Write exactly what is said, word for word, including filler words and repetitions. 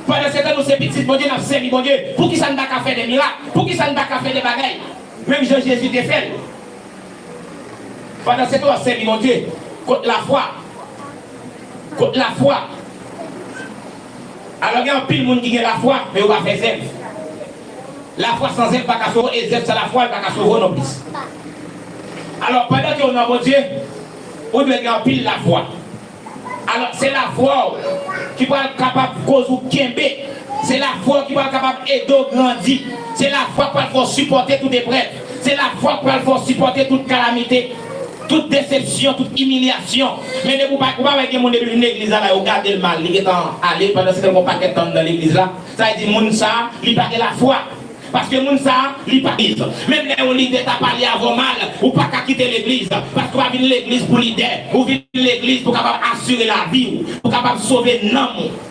Pandan se tan, nou se pitit Bondye, n ap sèvi Bondye. Poukisa n pa ka fè de mirak? Poukisa n pa ka fè de bagay? Menm jan Jezi te fè l. Pandan se tan, w ap sèvi Bondye. Kot lafwa? Kot lafwa? Alò, gen anpil moun ki gen lafwa, men yo pa fè zèv. Lafwa san zèv pa ka sove, e zèv san lafwa pa ka sove w non plis. Alò, pandan ke w nan Bondye, ou dwe gen anpil lafwa. Alò, se lafwa w ki pral kapab koz ou kenbe. Se lafwa w ki pral kapab ede w grandi. Se lafwa k pral fè w sipòte tout eprèv. Se lafwa k pral fè w sipòte tout kalamite, tout desepsyon, tout imilyasyon. Men depi w pa, ou pa wè gen moun depi l vin legliz la, la, yo gade l mal, li gentan ale, pandan se tan gon pakèt tan anndan legliz la. Sa vle di moun sa a, li pa gen lafwa. Paske moun sa a, li pa legliz. Menm lè yon lidè ta pale avè w mal, ou pa ka kite legliz. Paske w pa vin legliz pou lidè. Ou vin legliz pou kapab asire lavi w, pou kapab sove nanm ou.